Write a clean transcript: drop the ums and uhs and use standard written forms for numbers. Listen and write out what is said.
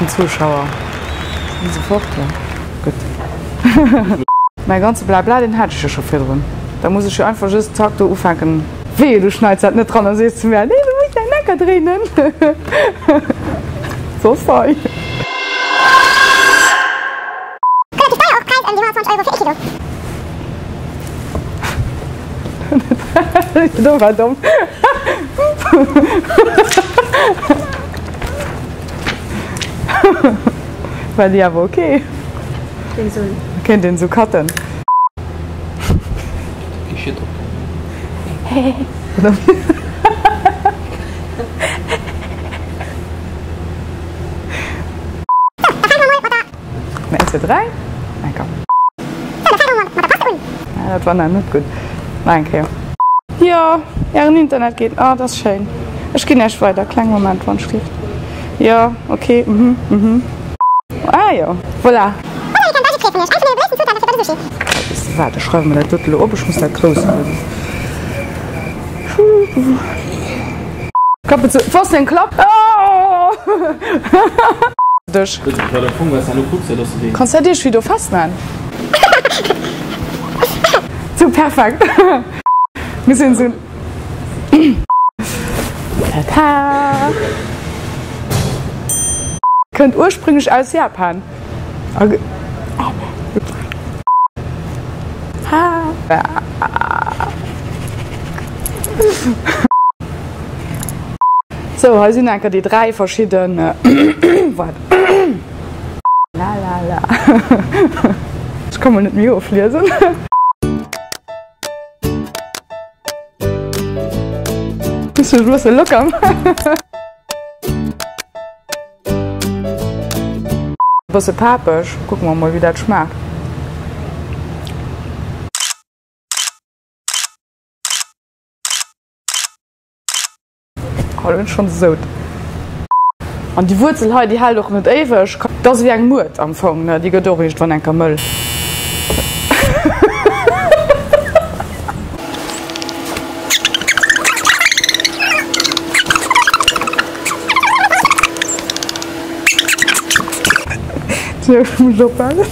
beschten Zuschauer. Sinn se fort? Jo. Gutt. Mäi ganze Blabla, deen hat ech jo scho virdrun. Da muss ech jo einfach just zack do ufänken. Wehe du schneits dat net dran a sees zu mär, nee du muss däin Necker dréinen. Soss hei. Relativ deier och, Präis ëm déi 120 Euro fir ee Kilo. Do war domm. War déi awer ok. Kéint een esou cutten. Eins, zwei, drei. Lecker. Ah, dat war nach net gutt. Nach eng Kéier. Jo, ären Internet geet. Ah, dat ass schéin. Ech ginn Iech weider. Kleng Moment, wann ech dierft. Jo, ok. Mhm, mhm. Ah jo, voilà. Weess de wat, ech schreiwe mer dat dote lo op. Ech muss dat grouss huelen. Klappe zu. Wou ass deng Klapp? Oh! Dech. Kanns dat iergwéi do festman? Sou perfekt. Mir sinn sou. Tata. Kënnt ursprünglech aus Japan. Sou, hei sinn enker déi 3 verschidden, waart, lalala, ech ka mol net méi ofliesen. Muss mech e bësse locker maachen. Bësse papeg, kucke mer mol wéi dat schmaacht. Oh, lo hunn ech schonn sout. An déi Wuerzel hei, déi hält och net éiweg. Dat ass ewéi eng Muert am Fong, ne? Déi gëtt och iergendwann eng Kéier mëll. Ech muss ophalen.